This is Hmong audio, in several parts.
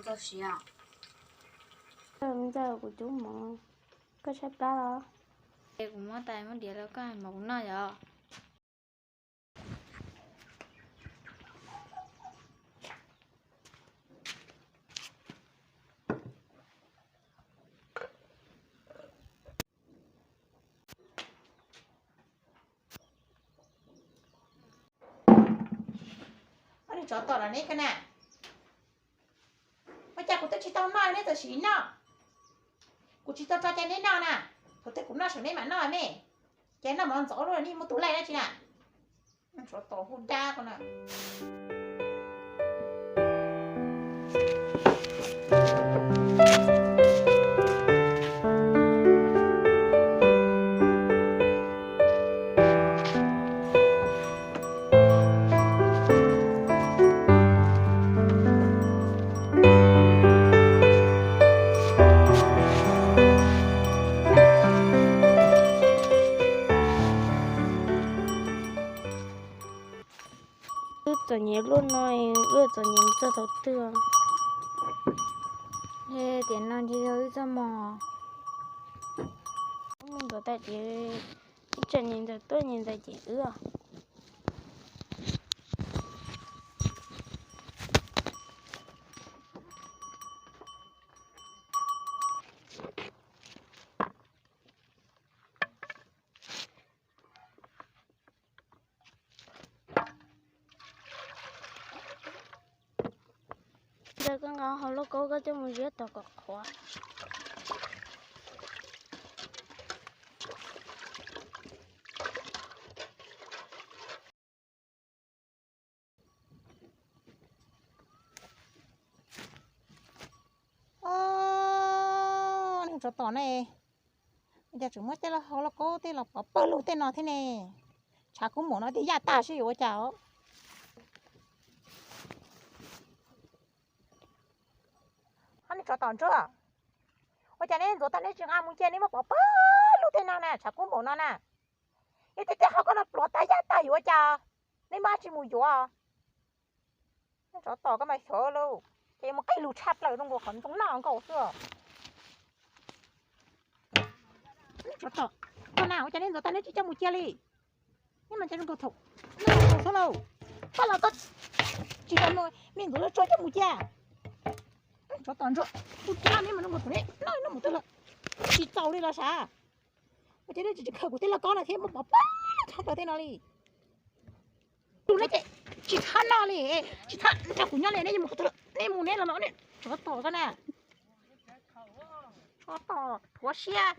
Koj siav. Ntxawg, kuv cub mov, koj tshaib plab los? Es kuv muab tais muab diav rau koj hais mov kuv noj yom. Ob niag tsov tom los neb koj na. Ua cas kuv twb tsis tau noj neb txawm sim noj? Kuv tsis tau tso cai neb noj na. Thaum twg kuv noj saum neb mam noj me. Ces noj mov ntxov luaj, neb muaj tus laij dab tsi na? Tsov tom hu dab ko na. Wb txom nyem luaj no, wb txom nyem txog thaum twg? Tiam no nti wb txoj hmoo. Wb mus ntxuav tag ces ib tsam niam ntxawm tuaj niam ntxawm cem wb. Ntawd koj nqa hau lauj kaub koj coj mus ziab tod kom qhuav. Niag tsov tom ne, ua cas tseem muab tej lauj hau lauj kaub tej los pov pawg lug tej no thiab ne? Tshav kub npaum no tej yaj tag seb yuav ua cas os. Ob niag tsov tom ntsuag, ua cas neb ntxuav tag neb tsis nqa mus cia neb muab pov pawg lug tej no na, tshav kub npaum no na? Yog tej tej hau koj no pluav tag yaj tag yuav ua cas? Neb muab dab tsi mus yuav? Tsov tom koj mas xyov lauj, ces mus qij lug tshaj plaws zoo nkaus qhov ntoo noj nkaus xwb. Tsov tom, koj na ua cas neb ntxuav tag neb tsis coj mus cia li? Neb mas cas zoo nkaus thaum noj xwb lauj. Koj los koj tsis tau noj, neb ntxuav tso coj mus cia. Tsov tom ntsuag, kuv tsis noj neb mas zoo nkaus thaum neb noj noj mus twg lawm, tsis txaus li los sav. Ua cas neb tsis tsis khaws kuv tej lauj kaub no thiab muab pov pawg lug tshaj plaws tej no li? Tus neb ces tsis txhob noj li, tsis txhob nrog kuv nyob li, neb yuav mus qhov twg, neb mus neb los mas, tsov tom koj na. Tsov tom thuav siab.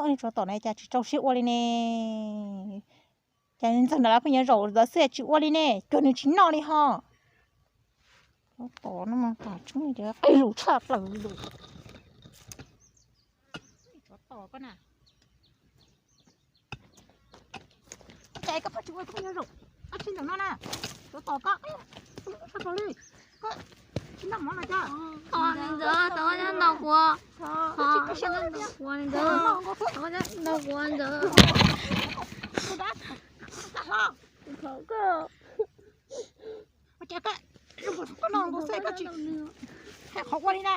Ob niag tsov tom ne cas tsis rau siab ua li ne. Cas ntxawg nram lawv pheej yuav zaum ntawd xwb tsis ua li ne, cuag nws tsis noj li ho. Tsov tom no mas tas tseeb qij lug tshaj plaws li. Tsov tom koj na. Cas koj pheej tsis ua, koj pheej yuav zaum dab tsi ntawm no na? Tsov tom koj, txaus li, koj tsis noj mov no cas? Tos li ntawd, tos noj quav, tos noj quav ntawd, tos noj quav ntawd. Ua cas koj, koj no nkaus xwb koj tsis hais qhov ua li na.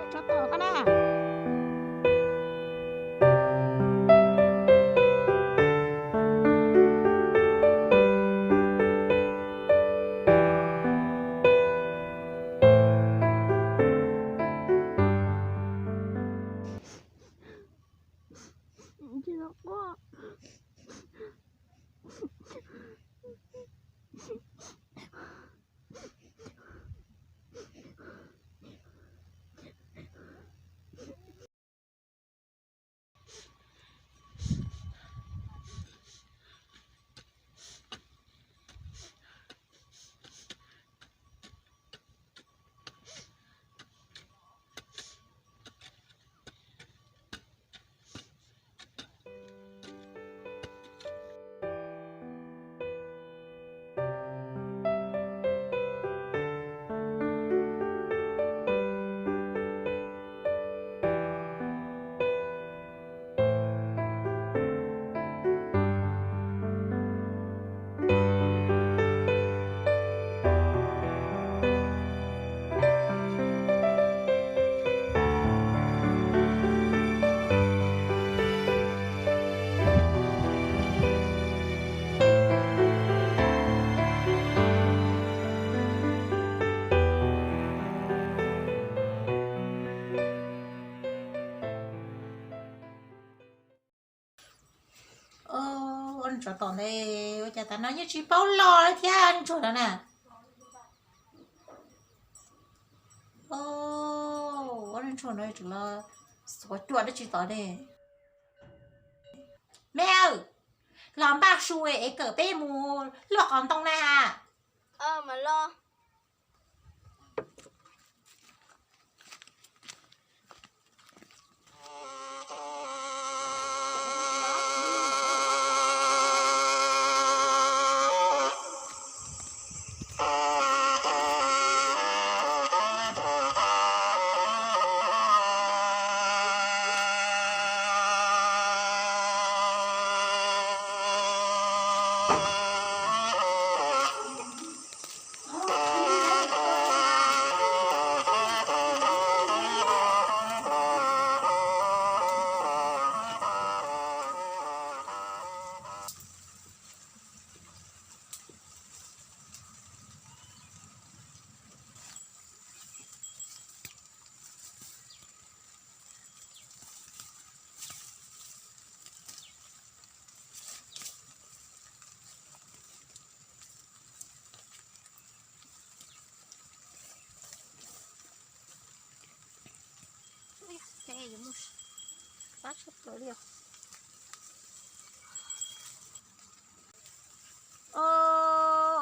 Tsov tom koj na. Ua tsov tom ntawd ua cas tas no yeej tsis paub los thiab ntsuag no na. Ua ntsuag no tseem los xuav cuam dab tsi tod ne. Me, los npaj su es kawm peb mus luaj qos ntoo na.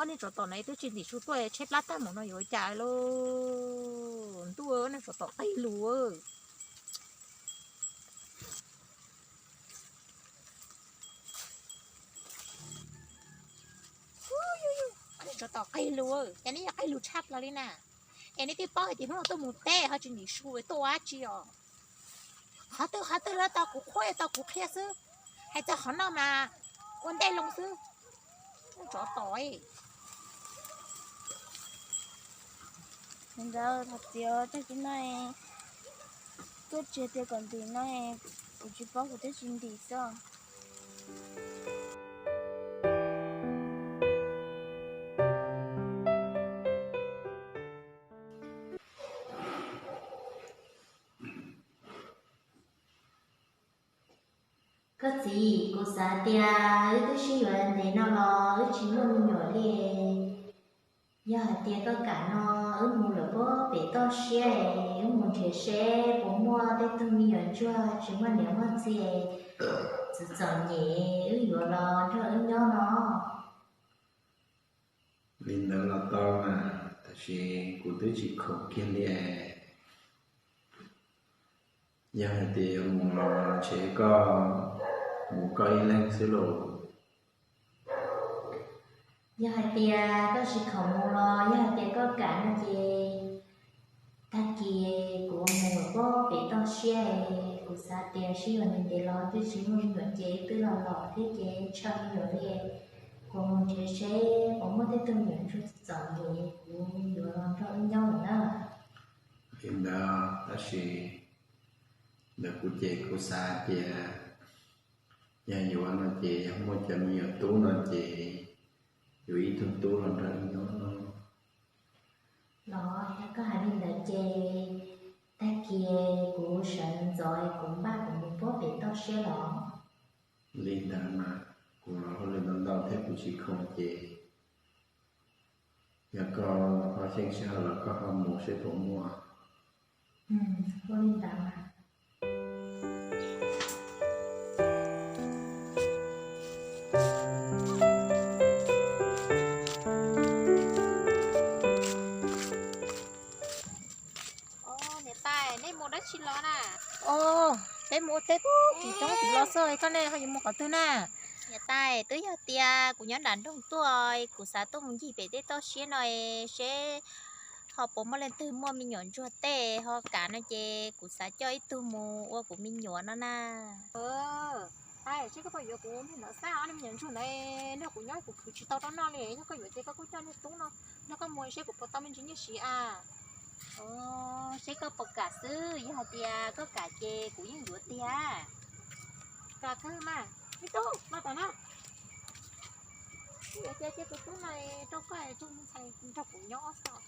Ob niag tsov tom no twb tsis ntim su tuaj tshaib plab tag mus no yuav cas lauj. Ntuj, ob niag tsov tom qig lus. Tsov tom qig lus, ces neb yog qig lus tshaj plaws li na. Es neb twb paub hais tias hnub no tuaj mus teb ho tsis ntim su tuaj ua dab tsi os? Qhov twg qhov twg los tau kuv qhuab tau kuv qhia xwb, hais txog qhov no mas ua ntej loo xwb. Tsov tom. Ntawd thaum txiv tag kis no tuaj tsis tias kom ntim no, kuv tsis paub kuv twb tsis ntim xwb. Koj txiv, kuv xav tias wb twb sib yuav ntev no los wb tsis muaj me nyuam li. Yog hais tias koj kam no, wb mus lawm puag pem toj siab, wb mus nrhiav seb puas muaj tej tug me nyuam ntsuag tsis muaj niam muaj txiv, txom txom nyem wb yuav los nrog wb nyob no. Li ntawd los tau mas, tab sis kuv twb tsis khoom kiag li. Yog hais tias yuav mus los ntshe koj mus koj ib leeg xwb lauj. Yog hais tias koj tsis khoom mus los yog hais tias koj kam no ces tag kis kuv mus puag pem toj siab, kuv Kuv xav tias sib yuav ntev ntev los twb tsis muaj me nyuam ces twb los los thiab ces tsis muaj me nyuam li. Kuv mus nrhiav seb puas muaj tej tug me nyuam ntsuag txom nyem kuv yuav los nrog wb nyob lawm na. Li ntawd tab sis ntawm kuv ces kuv xav tias yog yuav no ces yog muaj cov me nyuam tub no ces yuav ib tug tub los nrog wb nyob no. Los yog koj hais li ntawd ces tag kis kuv sawv ntxov kuv npaj kuv mus puag pem toj siab los. Li ntawd mas kuv los hauj lwm ntau ntau thiab kuv tsis khoom ces yog koj ho xyeej sij hawm los koj ho mus seb puas muaj. Ua li ntawd mas. Niam tais, nej mus dab tsi los na? Peb mus ua teb puag tim roob tim los xwb, koj nej ho yuav mus qhov twg na? Niam tais, twb yog tias kuv nyob nram nroog tuaj, kuv xav tuaj mus ncig pem tej toj siab no seb ho puas muaj leej twg muaj me nyuam ntsuag tej ho kam no ces kuv xav coj ib tug mus ua kuv me nyuam no na. Tais, seb koj puas yuav kuv niag ntawd xab, ob niag me nyuam ntsuag ntawd nrog kuv nyob kuv khwv tsis tau rau noj li, yog koj yuav ces koj kuj coj niag tub no nrog koj mus seb kuv puas tau me ntsis nyiaj siv a. Seb koj puas kam xwb, yog hais tias koj kam ces kuv yeej yuav tiag. Kam kawg mas, me tub, los tom no. Kuv yuav cia tus tub no rau koj, tus ntxhais nrog kuv nyob xwb.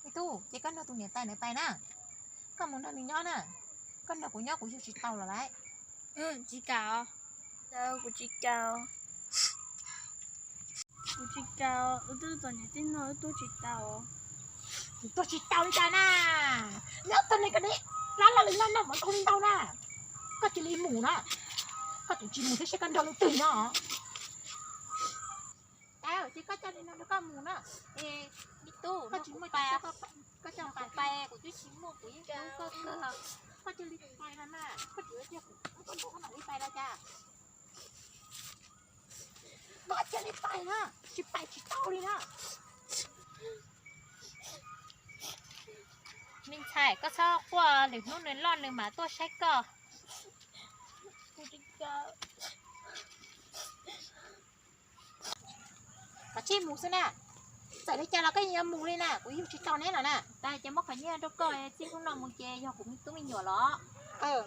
Me tub, ces koj nrog tus niam tais ntawd pais na, koj mus nrog nws nyob na, koj nrog kuv nyob kuv yug tsis tau los lawm. Tsis kam os. Kuv tsis kam. Kuv tsis kam, wb twb txom nyem tej no wb tuaj tsis tau. Kuv tuaj tsis tau li cas na, nyob tau ne koj ne, lab laj li laj noj mov ntau li ntau na, koj cia li mus na, koj tseem tsis mus thiab seb koj nrog leej twg nyob. Ces koj coj li no rau koj mus na. Me tub, koj tsis muaj, koj coj kuv pais, kuv twb tsis muaj, kuv yeej hlub koj kawg. Koj cia li pais no na, koj tsis ua tiag kuv, koj nrog koj mam li pais los cas? Koj cia li pais na, tsis pais tsis tau li na. Me ntxhais, koj txhob quaj, lwm hnub nws loj nws mam tuaj saib koj. Koj cia li mus xwb na, txawm li cas los koj yeej yuav mus li na, kuv yug tsis tau neb los na. Tais, ces muab qhov nyiaj rau koj, txij hnub no mus ces yog kuv me tub me nyuam los.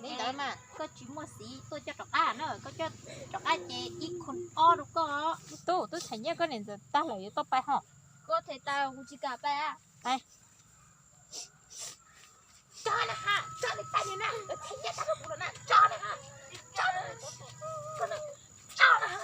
Li ntawd mas koj tsis muaj xiv tuaj coj rov qab na, koj coj rov qab ces ib khon ob rau koj. Tub, twb them nyiaj koj niam ntxawm tag lawm yuav tau pais ho. Koj them tas kuv tsis kam pais. Coj na ha, coj li pais li na, them nyiaj tag rau kuv lawm na, coj na ha, coj na, coj na ha.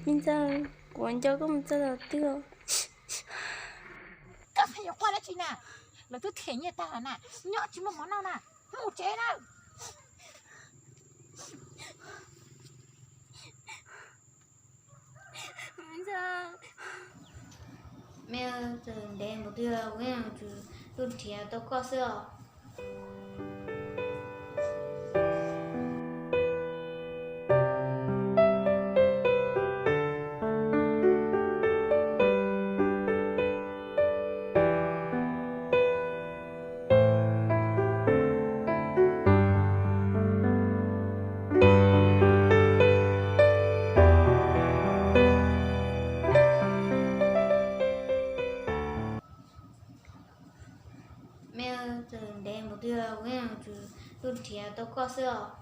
Me ntxawg, kuv nco koj mus txog thaum twg os? Koj pheej yuav quaj dab tsi na? Lawv twb them nyiaj tag lawm na, nyob tsis muaj mov noj na, mus tsev na. Me, txawm ntev npaum twg kuv yeej tsuas tuaj nrhiav tau koj xwb os. Me, txawm ntev npaum twg kuv yeej tsuas tuaj nrhiav tau koj xwb os.